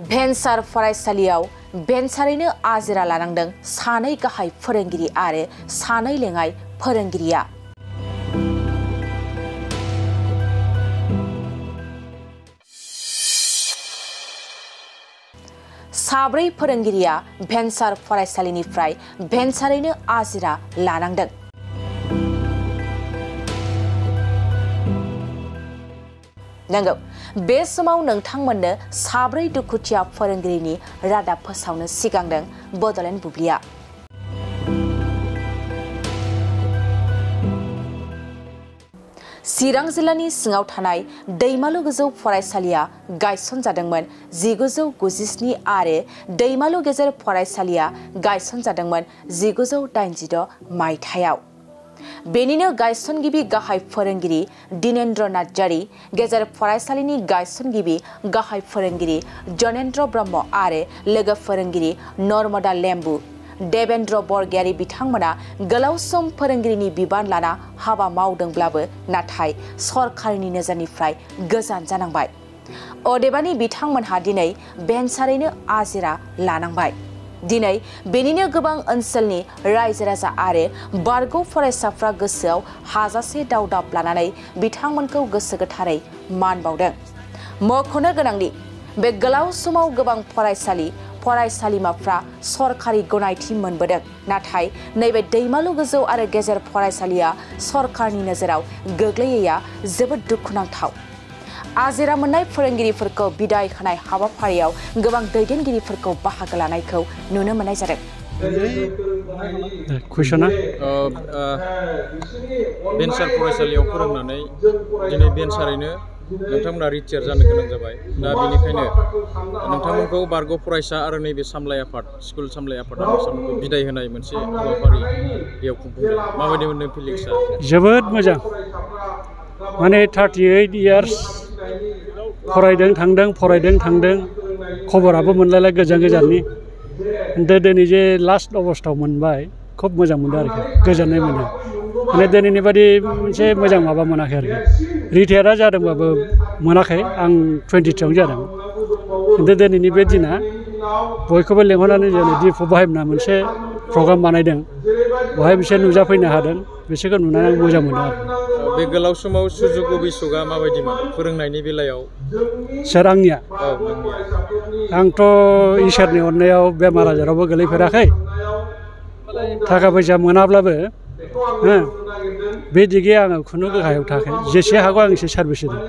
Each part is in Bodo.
भेन्सार फरायसालियाव भेन्सारैनो आजिरा लानांदों सानै गाहाय फोरोंगिरि आरो सानै लेङाइ फोरोंगिरिया। साब्रै फोरोंगिरिया भेन्सार फरायसालिनिफ्राय भेन्सारैनो आजिरा लानांदों। नंगौ, बे समाव नोंथांमोननो साब्रै दुखुथिया फोरोंगिरिनि रादाब फोसावनो सिगांदों बड'लेण्ड बुब्लिया। चिरां जिल्लानि सिङाव थानाय दैमालु गोजौ फरायसालिया गायसनजादोंमोन 1997 आरो दैमालु गेजेर फरायसालिया गायसनजादोंमोन 1986 मायथाइयाव। बेनिनो गायसनगिबि गाहाय फोरोंगिरि दिनेन्द्र नार्जारी, गेजेर फरायसालिनि गायसनगिबि गाहाय फोरोंगिरि जनेन्द्र ब्रह्म आरो लोगो फोरोंगिरि नर्मदा लेम्बु, देवेन्द्र बरगयारी बिथांमोना गोलाव सम फोरोंगिरिनि बिबान लाना हाबा मावदोंब्लाबो नाथाय सरकारनि नोजोरनिफ्राय गोजान जानांबाय। अदेबानि बिथांमोनहा दिनै भेन्सारैनो आजिरा लानांबाय। दिनै बेनिनो गोबां ओनसोलनि रायजो राजा आरो बारग' फरायसाफ्रा गोसोआव हाजासे दावदाब लानानै बिथांमोनखौ गोसो गोथारै मान बावदों। मख'नो गोनांदि बे गोलाव समाव गोबां फरायसालिमाफ्रा सरकारि गनायथि मोनबोदों, नाथाय नैबे दैमालु गोजौ आरो गेजेर फरायसालिया सरकारनि नोजोराव गोग्लैयैया जोबोद दुखुनांथाव। आजिरा मोननाय फोरोंगिरिफोरखौ बिदाय होनाय हाबाफारियाव गोबां दैदेनगिरिफोरखौ बाहागो लानायखौ नुनो मोननाय जादों। भेन्सार फरायसालियाव फोरोंनानै दिनै भेन्सारैनो नोंथांमोना रिटायार जानो गोनां जाबाय। दा बेनिखायनो नोंथांमोनखौ बारग' फरायसा आरो नैबे सामलाय आफाद, स्कुल सामलाय आफादा नोंथांमोनखौ बिदाय होनाय मोनसे हाबाफारि बेयाव खुंफुंदों। माबायदि मोनदों फिलिंसआ? जोबोद मोजां। माने 38 इयार्स फरायदों थांदों खबराबो मोनलायला गोजाननि। दिनै जे लास्ट अबस्थायाव मोनबाय, खुब मोजां मोनदों आरोखि, गोजोननाय मोनो। माने दिनैनि बादि मोनसे मोजां माबा मोनाखै आरोखि। रिटायारा जादोंबाबो मोनाखै, आं 22 जादों। खिन्थु दिनैनि बे दिना बयखौबो लेंहरनानै जोंनि डिपु बाहायना मोनसे प्रग्राम बानायदों, बेवहाय बिसोर नुजाफैनो हादों, बिसोरखौ नुनानै आं मोजां मोनदों आरो। बे गोलाव समाव सुजुग अभिषेकआ माबायदिमोन फोरोंनायनि बेलायाव? सोर आंनिया? आंथ' इसोरनि अननायाव बेमार आजारावबो गोलैफेराखै, थाखा फैसा मोनाब्लाबो बे दिगे आङो खुनु गाहायाव थायाखै। जेसे हागौ आं एसे सार्भिस होदों।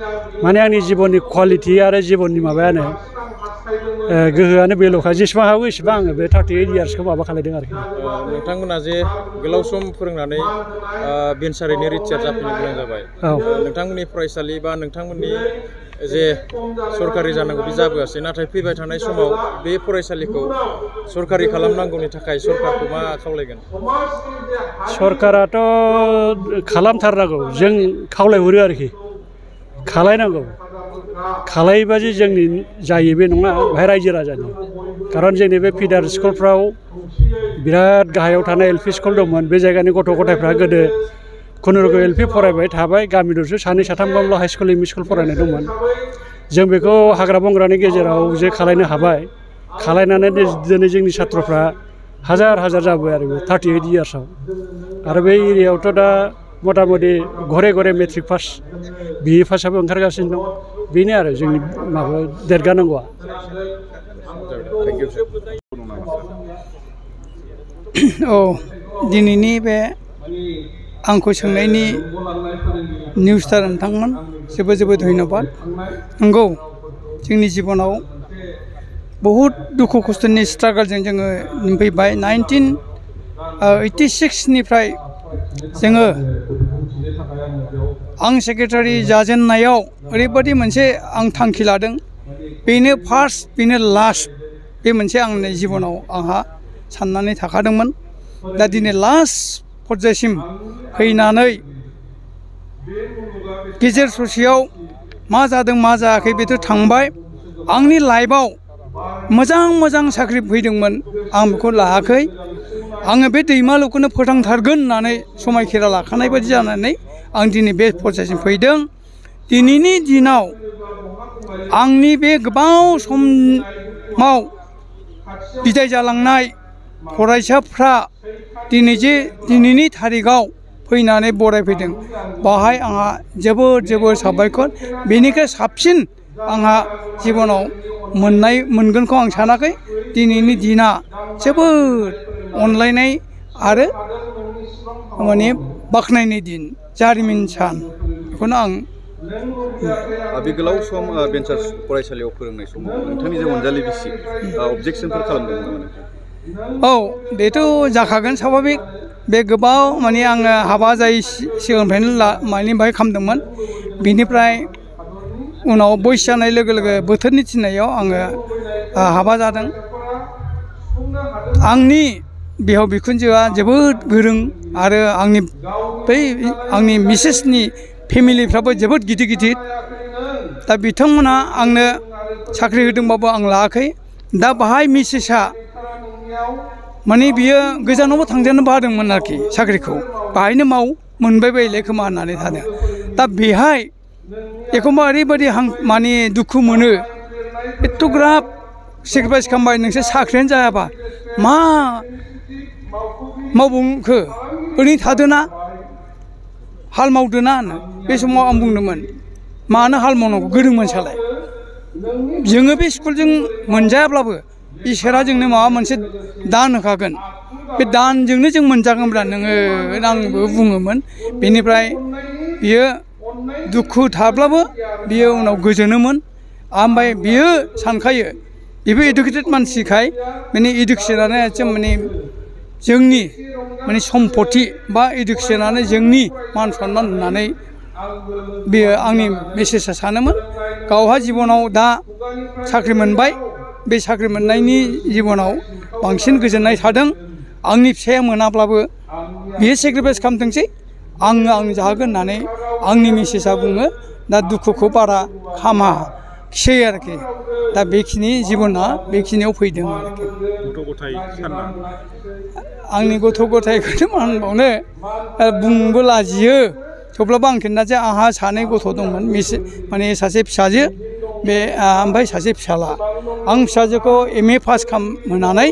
माने आंनि जिबननि क्वालिटि आरो जिबननि माबायानो गोहोआनो बेल'खा। जेसेबां हागौ एसेबां आङो बे 38 इयार्सखौ माबा खालायदों आरोखि। नोंथांमोना जे गोलाव सम फोरोंनानै भेन्सारैनो रिटायार जाफैनो गोनां जाबाय। नोंथांमोननि फरायसालि बा नोंथांमोननि जे सरकारि जानांगौ बे जाबोआसै, नाथाय फैबाय थानाय समाव बे फरायसालिखौ सरकारि खालामनांगौनि थाखाय सरकारखौ मा खावलायगोन? सरकाराथ' खालामथारनांगौ, जों खावलायहरो आरोखि, खालायनांगौ। खालायोबा जे जोंनि जायो बे नङा, बेहाय रायजो राजानि। खारन जोंनि बे फिडार स्कुलफ्राव बिराद गाहायाव थानाय एल पि स्कुल दंमोन, बे जायगानि गथ' गथायफ्रा गोदो खुनुरुखुम एल पि फरायबाय थाबाय, गामि दरसे सानै साथामल' high school M E school फरायनाय दंमोन। जों बेखौ हाग्रा बंग्रानि गेजेराव जे खालायनो हाबाय, खालायनानै दिनै जोंनि सात्रफ्रा हाजार जाबाय आरो 38 इयार्सआव। आरो बे एरियायावथ' दा मथा मथि घरे मेट्रिक पास, BA पासआबो ओंखारगासिनो दं। बेनो आरो जोंनि माबा देरगानांगौआ। दिनैनि बे आंखौ सोंनायनि निउसटार नोंथांमोन, जोबोद धन्यबाद। नंगौ, जोंनि जिबनाव बहुद दुखु खस्थ'नि स्ट्रागलजों जोङो फैबाय। 1986 निफ्राय जोङो आं सेक्रेटारि जाजेननायाव ओरैबायदि मोनसे आं थांखि लादों, बेनो फार्स्ट बेनो लास्ट, बे मोनसे आंनि जिबनाव आंहा साननानै थाखादोंमोन। दा दिनै लास्ट पर्यायसिम फैनानै गेजेर ससेयाव मा जादों मा जायाखै बेथ' थांबाय। आंनि लाइफआव मोजां साख्रि फैदोंमोन, आं बेखौ लायाखै। आङो बे दैमालुखौनो फोथांथारगोन होननानै समायखेरा लाखानाय बायदि जानानै आं दिनै बे पर्यायसिम फैदों। दिनैनि दिनाव आंनि बे गोबाव सम माव बिदाय जालांनाय फरायसाफ्रा दिनैनि थारिखआव फैनानै बरायफैदों बाहाय आंहा जोबोद साबायखर बेनिख्रुइ साबसिन आंहा जिबनाव मोनगोनखौ आं सानाखै दिनैनि दिना जोबोद अनलायनाय आरो माने बाख्नायनाय दिन जारिमिन सान बेखौनो आं बे गोलाव सम भेन्सार फरायसालियाव फोरोंनाय समाव नोंथांनि जे अनजालि बिसि अबजेक्सनफोर खालामदोंमोन नामा नोंथां? औ बेथ' जाखागोन स्वाभाबिक बे गोबाव माने आङो हाबा जायै सिगांनिफ्रायनो माने बाहाय खालामदोंमोन बिनिफ्राय उनाव बैसो जानाय लोगो लोगो बोथोरनि थिननायाव आङो हाबा जादों आंनि बिहाव बिखुनजोआ जोबोद गोरों आरो आंनि मिसेसनि फेमिलिफ्राबो जोबोद गिदिर दा बिथांमोना आंनो साख्रि होदोंबाबो आं लायाखै दा बाहाय मिसेसआ माने बियो गोजानावबो थांजानो बादोंमोन आरोखि साख्रिखौ बाहायनो मोनबाय बायले खोमा होननानै थादों दा बेहाय एखमबा ओरैबायदि माने दुखु मोनो एथ'ग्राब सेक्रिफाइस खालामबाय नोंसोर साख्रियानो जायाबा मा मावबावखो ओरैनो थादोना हाल मावदोना होनो बे समाव आं बुंदोंमोन मानो हाल मावनांगौ गोरोंमोन सालाय जोङो बे स्कुलजों मोनजायाब्लाबो इसोरा जोंनो माबा मोनसे दान होखागोन बे दानजोंनो जों मोनजागोनब्ला नोङो आंबो बुङोमोन बेनिफ्राय बियो दुखु थाब्लाबो बियो उनाव गोजोनोमोन ओमफ्राय बियो सानखायो बेबो इडुकेटेड मानसिखाय माने इडुकेसनानो एकदम माने जोंनि माने सम्पति बा इडुकेसनानो जोंनि मान सन्मान होननानै बेयो आंनि मेसेजआ सानोमोन गावहा जिबनाव दा साख्रि मोनबाय बे साख्रि मोननायनि जिबनाव बांसिन गोजोननाय थादों आंनि फिसाया मोनाब्लाबो बियो सेक्रिफाइस खालामथोंसै आं जाहोगोन होननानै आंनि मेसेजआ बुङो दा दुखुखौ बारा खामाखिसै आरोखि दा बेखिनि जिबना बेखिनियाव फैदों आरोखि आंनि गथ' गथायखौनो मा होनबावनो बुंनोबो लाजियो थेवब्लाबो आं खोन्थासै आंहा 2 गथ' दंमोन माने सासे फिसाजो बे ओमफ्राय सासे फिसाला आं फिसाजोखौ MA पास खालामहोनानै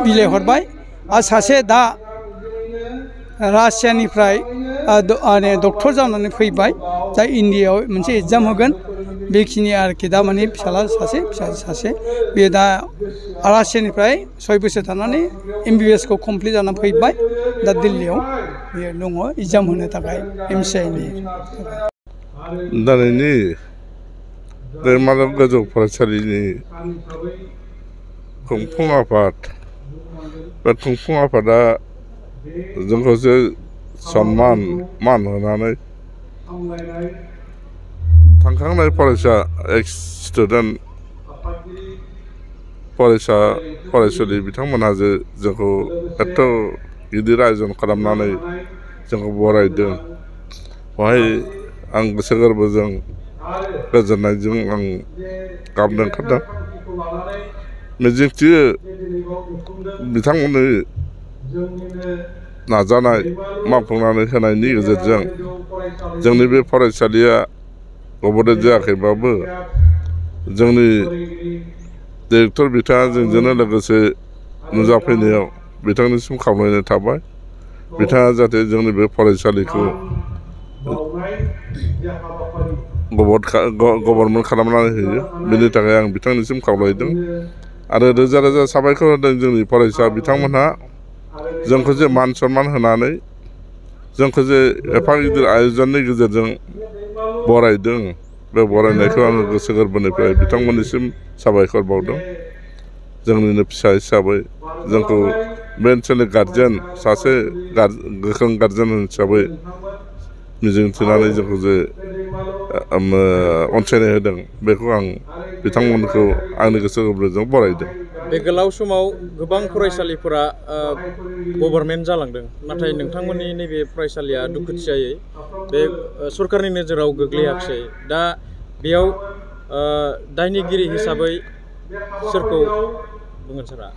बिलाइ हरबाय आरो सासे दा रासियानिफ्राय डक्टर जानानै फैबाय दा इण्डियायाव मोनसे एग्जाम होगोन बेखिनि आरोखि दा माने फिसाला सासे फिसाजो सासे बे दा रासियानिफ्राय 6 बोसोर थानानै MBBS खौ कमप्लिट जानानै फैबाय दा दिल्लीयाव बियो दङ एग्जाम होनो थाखाय MCIनि दिनैनि दैमालु गोजौ फरायसालिनि खुंफुं आफाद बे खुंफुं आफादा जोंखौ जे मान होनानै थांखांनाय फरायसा एक्स स्टुडेन्ट फरायसुलि बिथांमोनहा जे जोंखौ एथ' गिदिर आयोजन खालामनानै जोंखौ बरायदों बेवहाय आं गोसो गोरबोजों गोजोननायजों आं गाबनो ओंखारदों मिजिंथियो बिथांमोननि नाजानाय मावफुंनानै होनायनि गेजेरजों जोंनि बे फरायसालिया गब'देद जायाखैबाबो जोंनि डिरेक्टर बिथाङा जोंजोंनो लोगोसे नुजाफैनायाव बिथांनिसिम खावलायनाय थाबाय बिथाङा जाहाथे जोंनि बे फरायसालिखौ गभर्नमेन्ट खालामनानै होयो बेनि थाखाय आं बिथांनिसिम खावलायदों आरो रोजा रोजा साबायखर होदों जोंनि फरायसा बिथांमोनहा जोंखौ जे मान सन्मान होनानै जोंखौ जे एफा गिदिर आयोजननि गेजेरजों बरायदों बे बरायनायखौ आङो गोसो गोरबोनिफ्राय बिथांमोननिसिम साबायखर बावदों जोंनिनो फिसा हिसाबै जोंखौ बे ओनसोलनि गार्जेन सासे गोख्रों गार्जेन हिसाबै मिजिंथिनानै जोंखौ जे अनसायनाय होदों बेखौ आं बिथांमोनखौ आंनि गोसो गोरबोजों बरायदों बे गोलाव समाव गोबां फरायसालिफोरा गभर्नमेन्ट जालांदों नाथाय नोंथांमोननि नैबे फरायसालिया दुखुथियायै बे सरकारनि नोजोराव गोग्लैयाखिसै दा बेयाव दायनिगिरि हिसाबै सोरखौ बुंगोन सारा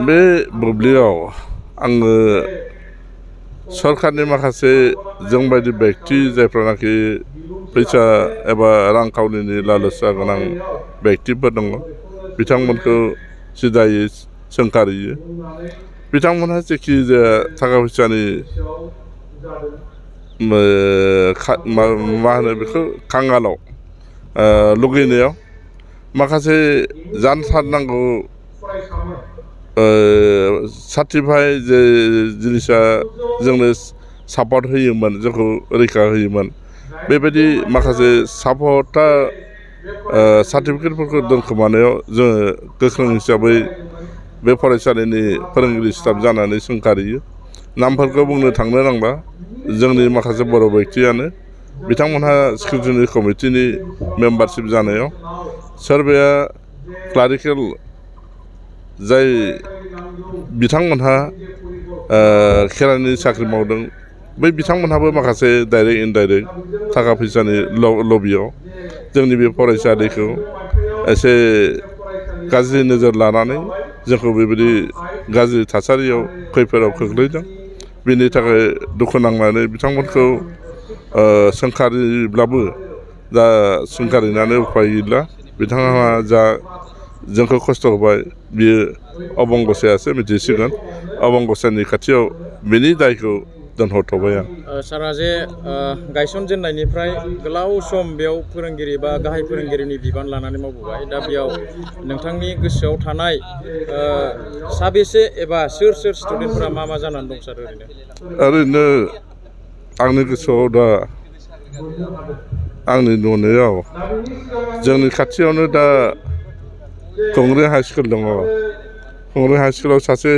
बे बुब्लियाव आङो सरकारनि माखासे जोंबायदि बेक्ति जायफ्रानाखि फैसा एबा रांखावरिनि लालसा गोनां बेक्तिफोर दङ बिथांमोनखौ सिदायै सोंखारियो बिथांमोनहा जेखि जाया थाखा फैसानि मा होनो बेखौ खांगालाव लुगैनायाव माखासे जानथारनांगौ सार्टिफाइ जे जिनिसा जोंनो सापर्ट होयोमोन जोंखौ रैखा होयोमोन बेबायदि माखासे सापर्टआ सार्टिफिकेटफोरखौ दोनखोमानायाव जोङो गोख्रों हिसाबै बे फरायसालिनि फोरोंगिरि स्टाफ जानानै सोंखारियो नामफोरखौ बुंनो थांनो नांला जोंनि माखासे बर' व्यक्तियानो बिथांमोनहा स्क्रुटिनि कमिटिनि मेम्बारशिप जानायाव सोरबाया क्लारिकेल जाय बिथांमोनहा खेरानि साख्रि मावदों बै बिथांमोनहाबो माखासे डाइरेक्ट इनडाइरेक्ट थाखा फैसानि लबियाव जोंनि बे फरायसालिखौ एसे गाज्रि नोजोर लानानै जोंखौ बेबायदि गाज्रि थासारियाव खैफोदाव खोख्लैदों बेनि थाखाय दुखु नांनानै बिथांमोनखौ सोंखारिब्लाबो दा सोंखारिनानै उफाय गैला बिथांहा जा जोंखौ खस्थ' होबाय बियो अबंगसायासो मिथिसिगोन अबंगसानि खाथियाव बेनि दायखौ दोनहरथ'बाय आं सारा जे गायसनजेननायनिफ्राय गोलाव सम बेयाव फोरोंगिरि बा गाहाय फोरोंगिरिनि बिबान लानानै मावबोबाय दा बेयाव नोंथांनि गोसोआव थानाय साबेसे एबा सोर स्टुडेन्टफोरा मा जानानै दं सार ओरैनो आंनि गोसोआव दा आंनि नुनायाव जोंनि खाथियावनो दा गंग्रि हाइ स्कुल दङ गंग्रि हाइ स्कुलाव सासे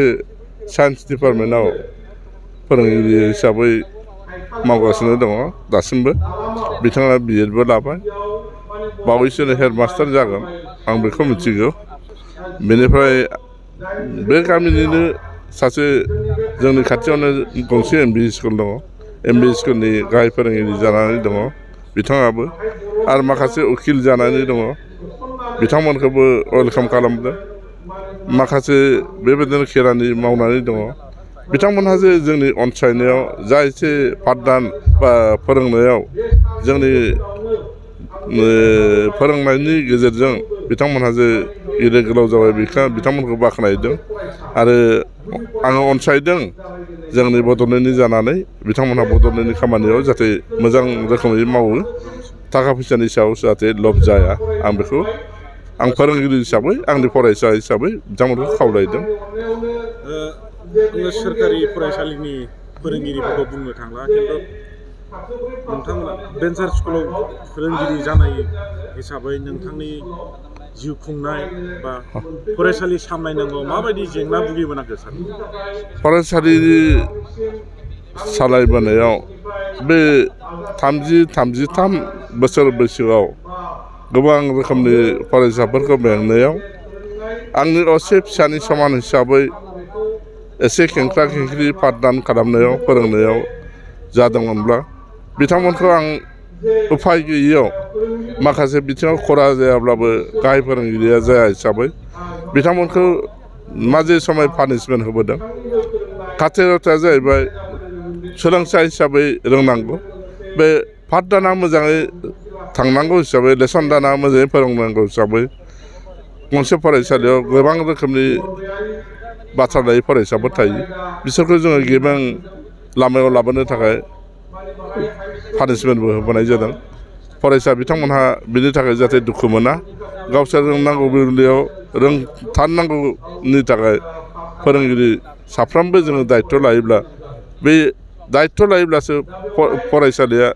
साइन्स डिपार्टमेन्टआव फोरोंगिरि हिसाबै मावगासिनो दङ दासिमबो बिथाङा बिएडबो लाबाय बावैसोनो हेडमास्टार जागोन आं बेखौ मिथिगौ बेनिफ्राय बे गामिनिनो सासे जोंनि खाथियावनो गंसे एमभि स्कुल दङ एमभि स्कुलनि गाहाय फोरोंगिरि जानानै दङ बिथाङाबो आरो माखासे उकिल जानानै दङ बिथांमोनखौबो वेलकाम खालामदों माखासे बेबायदिनो खेरानि मावनानै दङ बिथांमोनहा जे जोंनि अनसायनायाव जा एसे पाठदान बा फोरोंनायाव जोंनि फोरोंनायनि गेजेरजों बिथांमोनहा जे गेदेर गोलाव जाबाय बिथांमोनखौ बाख्नायदों आरो आङो अनसायदों जोंनि बड'लेण्डनि जानानै बिथांमोनहा बड'लेण्डनि खामानियाव जाहाथे मोजां रोखोमै मावो थाखा फैसानि सायाव जाहाथे लब जाया आं बेखौ आं फोरोंगिरि हिसाबै आंनि फरायसा हिसाबै बिथांमोनखौ खावलायदों आङो सोरखारि फरायसालिनि फोरोंगिरिफोरखौ बुंनो थांला खिन्थु नोंथांमोना भेन्सार स्कुलाव फोरोंगिरि जानाय हिसाबै नोंथांनि जिउ खुंनाय बा फरायसालि सामलायनांगौ माबायदि जेंना भुगिबोनांगौ सार फरायसालि सालायबोनायाव बे 33 बोसोर बैसोआव गोबां रोखोमनि फरायसाफोरखौ बेंनायाव आंनि असे फिसानि समान हिसाबै एसे खेंख्रा खेंख्रि पाठदान खालामनायाव फोरोंनायाव जादोंमोनब्ला बिथांमोनखौ आं उफाय गैयैयाव माखासे बिथिङाव खरा जायाब्लाबो गाहाय फोरोंगिरिया जाया हिसाबै बिथांमोनखौ माजे समाय पानिशमेन्ट होबोदों खाथिरथाया जाहैबाय सोलोंसा हिसाबै रोंनांगौ बे पाठदाना मोजाङै थांनांगौ हिसाबै लेसन दाना मोजाङै फोरोंनांगौ हिसाबै गंसे फरायसालियाव गोबां रोखोमनि बाथ्रा लायै फरायसाफोर थायो बिसोरखौ जोङो गेबें लामायाव लाबोनो थाखाय पानिशमेन्टबो होबोनाय जादों फरायसा बिथांमोनहा बिनि थाखाय जाहाथे दुखु मोना गावसोर रोंनांगौ बेलायाव रोंथारनांगौनि थाखाय फोरोंगिरि साफ्रोमबो जोङो दायित्व लायोब्ला बे दायित्व लायोब्लासो फरायसालिया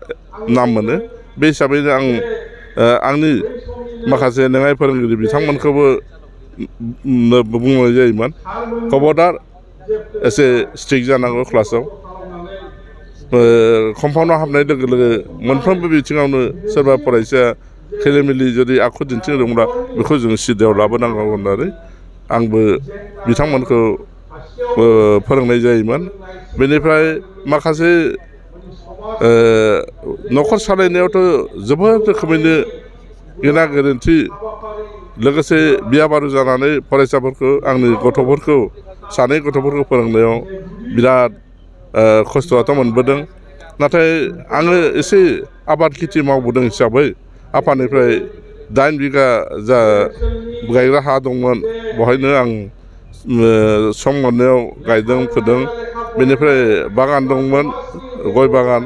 नाम मोनो बे हिसाबैनो आं आंनि माखासे लेङाइ फोरोंगिरि बिथांमोनखौबो बुंनाय जायोमोन खबरदार एसे स्ट्रिक्ट जानांगौ क्लासाव कम्पाउन्डआव हाबनाय लोगो लोगो मोनफ्रोमबो बिथिङावनो सोरबा फरायसाया खेलिमेलि जुदि आखु दिन्थिदोंब्ला बेखौ जों सिदायाव लाबोनांगौ होननानै आंबो बिथांमोनखौ फोरोंनाय जायोमोन बेनिफ्राय माखासे न'खर सालायनायावथ' जोबोद रोखोमैनो गेना गोरोन्थि लोगोसे बिया बारु जानानै फरायसाफोरखौ आंनि गथ'फोरखौ सानै गथ'फोरखौ फोरोंनायाव बिराद खस्थ'आथ' मोनबोदों नाथाय आङो एसे आबाद खेथि मावबोदों हिसाबै आफानिफ्राय 9 बिगा जा गायग्रा हा दंमोन बेवहायनो आं सम मोननायाव गायदों फोदों बेनिफ्राय बागान दंमोन गय बागान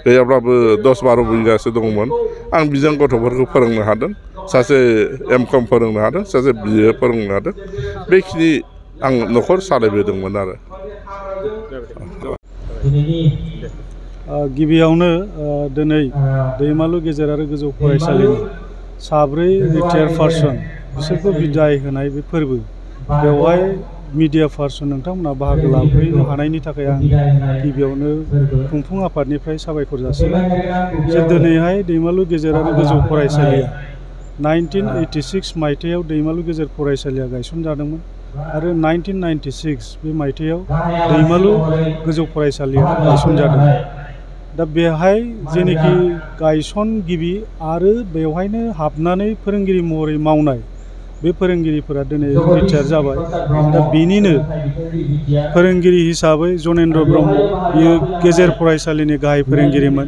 गैयाब्लाबो 10-12 बिगासो दंमोन आं बिजों गथ'फोरखौ फोरोंनो हादों सासे एमकम फोरोंनो हादों सासे बिए फोरोंनो हादों बेखिनि आं न'खर सालायबोदोंमोन आरो गिबियावनो दिनै दैमालु गेजेर आरो गोजौ फरायसालिनि 4 रिटायार पारसन बिसोरखौ बिदाय होनाय बे फोरबो बेवहाय मिडिया पारसन नोंथांमोना बाहागो लाफैनो हानायनि थाखाय आं गिबियावनो खुंफुं आफादनिफ्राय साबायखर जासिबाय जे दिनैहाय दैमालु गेजेर आरो गोजौ फरायसालिया 1986 मायथाइयाव दैमालु गेजेर फरायसालिया गायसनजादोंमोन आरो 1996 बे मायथाइयाव दैमालु गोजौ फरायसालिया गायसनजादों दा बेहाय जेनेखि गायसनगिरि आरो बेवहायनो हाबनानै फोरोंगिरि महरै मावनाय बे फोरोंगिरिफोरा दिनै रिटायार जाबाय दा बेनिनो फोरोंगिरि हिसाबै जनेन्द्र ब्रह्म बियो गेजेर फरायसालिनि गाहाय फोरोंगिरिमोन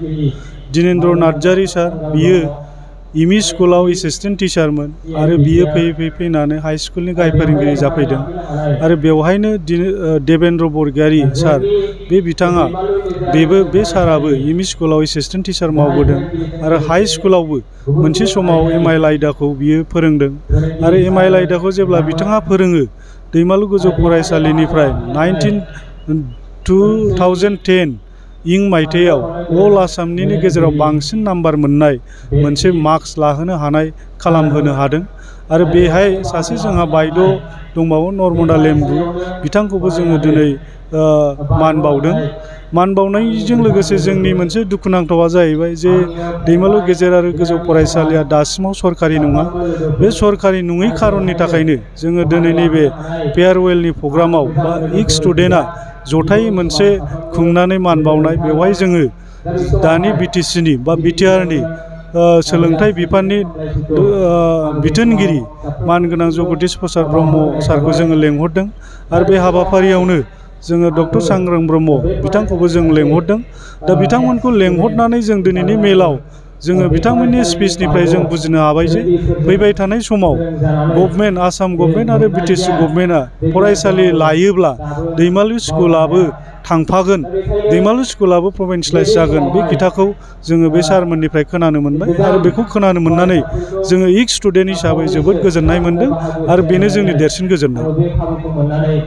दिनेन्द्र नार्जारी सार बियो एमइ स्कुलाव एसिस्टेन्ट टिचारमोन आरो बियो फैयै फैनानै हाई स्कुलनि गाहाय फोरोंगिरि जाफैदों आरो बेवहायनो देवेन्द्र बरगयारी सार बे बिथाङा बे साराबो एमइ स्कुलाव एसिस्टेन्ट टिचार मावबोदों आरो हाई स्कुलावबो मोनसे समाव एमआइएल आयदाखौ बियो फोरोंदों आरो एमआइएल आयदाखौ जेब्ला बिथाङा फोरोङो दैमालु गोजौ फरायसालिनिफ्राय 2010 इं मायथाइयाव अल आसामनिनो गेजेराव बांसिन नाम्बार मोननाय मोनसे मार्क्स लाहोनो हानाय खालामहोनो हादों आरो बेहाय सासे जोंहा बायद' दंबावो नर्मदा लेम्बु बिथांखौबो जोङो दिनै मान बावदों मान बावनायजों लोगोसे जोंनि मोनसे दुखुनांथावा जाहैबाय जे दैमालु गेजेर आरो गोजौ फरायसालिया दासिमाव सरकारि नङा बे सरकारि नङै खारननि थाखायनो जोङो दिनै नैबे फेयारवेलनि प्रग्रामाव बा इक स्टुडेन्टआ जथायै मोनसे खुंनानै मान बावनाय बेवहाय जोङो दानि बिटिसिनि बा बिटिआरनि सोलोंथाइ बिफाननि बिथोनगिरि मानगोनां जगदीश प्रसाद ब्रह्म सारखौ जोङो लेंहरदों आरो बे हाबाफारियावनो जोङो डक्टर सांग्रां ब्रह्म बिथांखौबो जों लेंहरदों दा बिथांमोनखौ लेंहरनानै जों दिनैनि मेलाव जोङो बिथांमोननि स्पिचनिफ्राय जों बुजिनो हाबाय जे फैबाय थानाय समाव गभर्नमेन्ट आसाम गभर्नमेन्ट आरो बिटिसि गभर्नमेन्टआ फरायसालि लायोब्ला दैमालु स्कुलाबो थांफागोन दैमालु स्कुलाबो प्रभिन्सियेलाइज जागोन बे खोथाखौ जोङो बे सारमोननिफ्राय खोनानो मोनबाय आरो बेखौ खोनानो मोननानै जोङो इक स्टुडेन्ट हिसाबै जोबोद गोजोननाय मोनदों आरो बेनो जोंनि देरसिन गोजोननाय